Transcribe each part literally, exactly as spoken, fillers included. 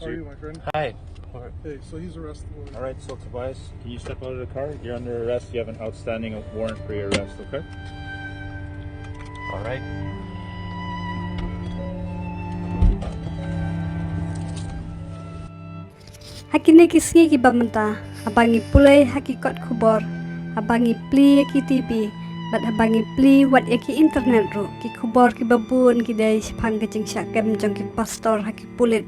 How are you, my friend? Hi. All right. Hey, so he's arrestable. All right, so Tobias, can you step out of the car? You're under arrest. You have an outstanding warrant for your arrest, okay? All right. Ha kine ki sngi kiba mynta, haba ngi pule ha ki kot khubor, haba ngi plie ïa ki T V, bad haba ngi plie wat ïa ki internet ruh, ki khubor kiba bun ki dei shaphang ka jingshah kem jong ki pastor ha ki pulit.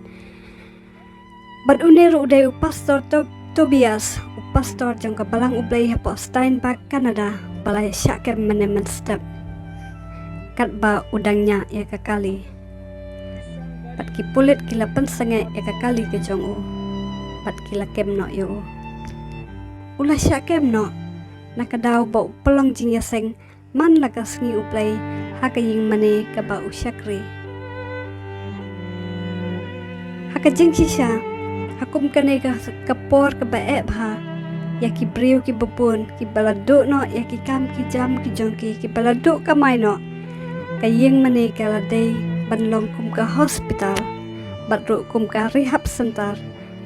Bad une ruh u dei u pastor To-, Tobias, u pastor jong ka Balang U Blei hapoh Steinberg, Canada, ba la shah kem mynne mynstep. Katba u dang ñiah ïa ka kali. Bad ki pulit ki la pynsangeh ïa ka kali ka jong u. Bad ki la kem noh ïa u. U la shah kem noh. Na ka daw ba u pynlong jingïaseng man la ka sngi U Blei, ha ka ïing mane kaba u shakri. Ha ka jingshisha, ha kum kane ka, ka por kaba eh bha, ïa ki briew kiba bun, kiba la duh noh ïa ki kam ki jam ki jong ki, kiba la duh kamai noh. Ka ïing mane ka la dei ban long kum ka hospital, bad ruh kum ka rehab center,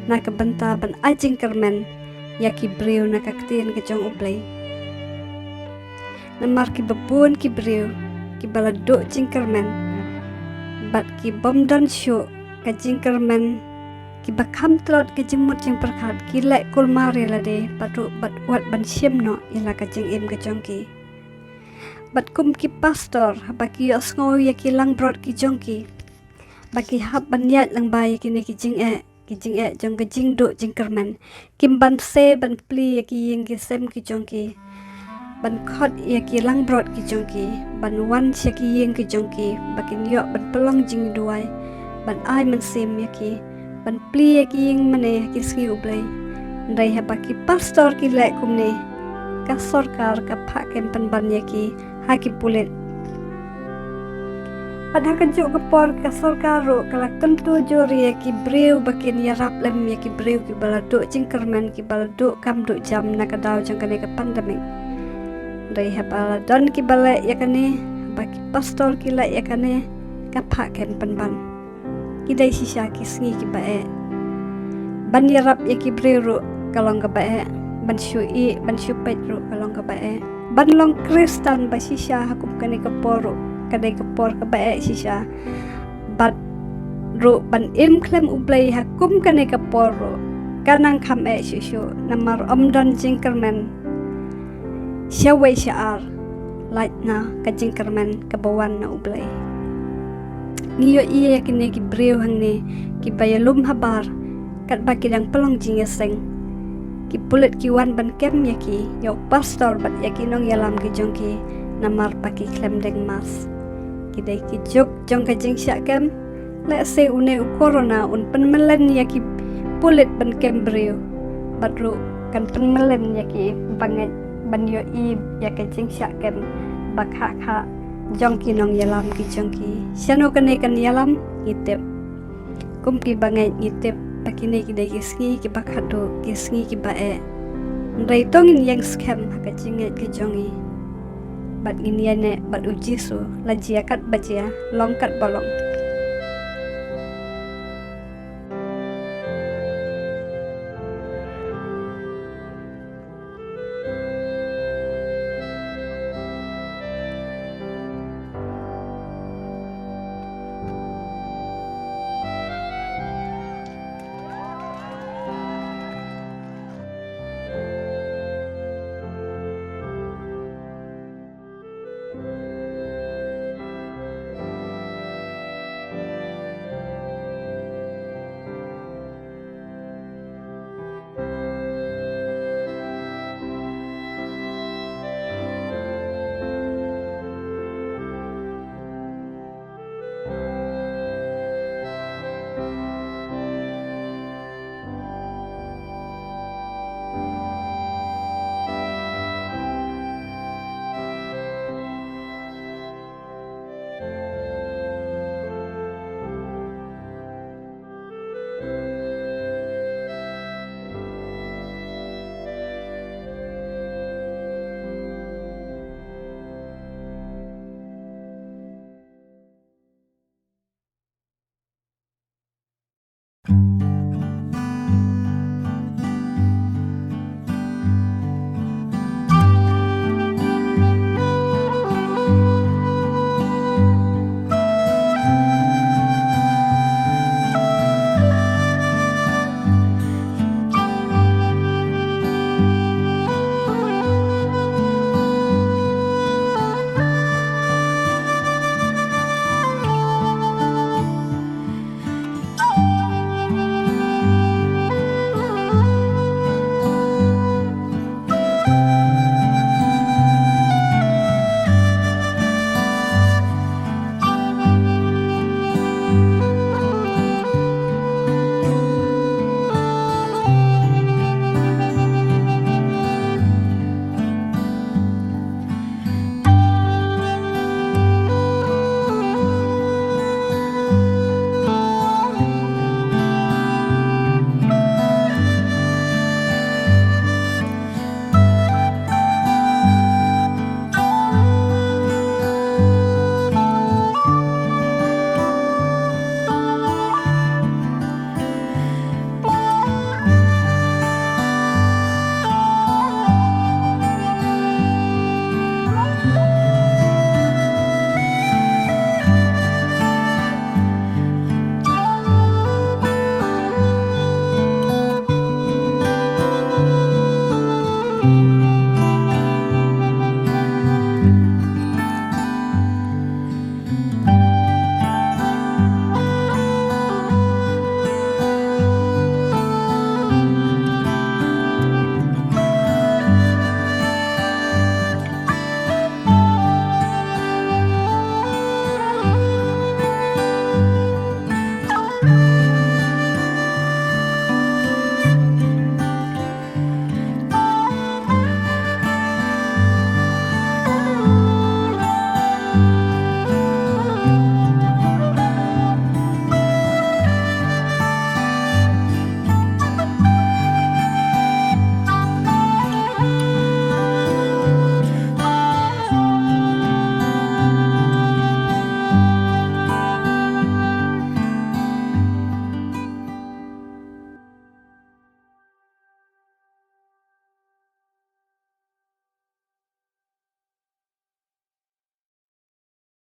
na ka bynta ban ai jingkyrmen ïa ki briew na ka ktien ka jong U Blei. Namar kiba bun ki briew, kiba la duh jingkyrmen, bad ki bym don shuh ka jingkyrmen, kiba kham tlot ka jingmut jingpyrkhat, ki leh kulmar ïa lade, bad ruh bad wat ban shim noh ïa la ka jingim ka jong ki. Bad kum ki pastor, haba ki ïohsngew ïa ki langbrot ki jong ki, ba ki hap ban ïaid lyngba ïa kine ki jingeh, ki jingeh jong ka jingduh jingkyrmen. Kim banse ban plie ïa ki ïing ki sem ki jong ki, ban khot ïa ki langbrot ki jong ki, ban wan sha ki ïing ki jong ki, ba kin ïoh ban pynlong jingduwai, ban ai mynsiem ïa ki, ban plie ïa ki ïing mane ha ki sngi U Blei. Hynrei haba ki pastor ki leh kumne, ka sorkar ka phah kem pynban ïa ki ha ki pulit. Bad ha kajuh ka por ka sorkar ruh ka la kyntu jur ïa ki briew ba kin ïarap lem ïa ki briew kiba la duh jingkyrmen, kiba la duh kam duh jam na ka daw jong kane ka pandemic. Hynrei haba la don kiba leh ïa kane, haba ki pastor ki leh ïa kane, ka phah kem pynban. Ki dei shisha ki sngi kiba eh. Ban ïarap ïa ki briew ruh ka long kaba eh. Ban shu ïeh, ban shu peit ruh ka long kaba eh. Ban long Khristan ba shisha ha kum kane ka por ruh, ka dei ka por kaba eh shisha. Bad ruh ban im khlem U Blei ha kum kane ka por ruh, ka nang kham eh shuh shuh, namar ym don jingkyrmen shawei sha ar, lait na ka jingkyrmen kaba wan na U Blei. Ngi ïohi ïa kine ki briew hangne, kiba ïalum habar, katba ki dang pynlong jingïaseng. Ki pulit ki wan ban kem ïa ki, ïa u pastor bad ïa ki nongïalam ki jong ki, namar ba ki khlem deng mask. Ki dei ki juk jong ka jingshah kem, lehse une u corona un pynmlien ïa ki pulit ban kem briew. Bad ruh kan pynmlien ïa ki bangeit ban ïohi ïa ka jingshah kem ba khah khah jong ki nongïalam ki jong ki. Shano kane kan ïalam ngi tip. Kum ki bangeit ngi tip ba kine ki dei ki sngi kiba khatduh, ki sngi kiba eh. Hynrei to ngin ïeng skhem ha ka jingngeit ki jong ngi. Bad ngin ïaineh bad U Jisu, la jia katba jia, long katba long.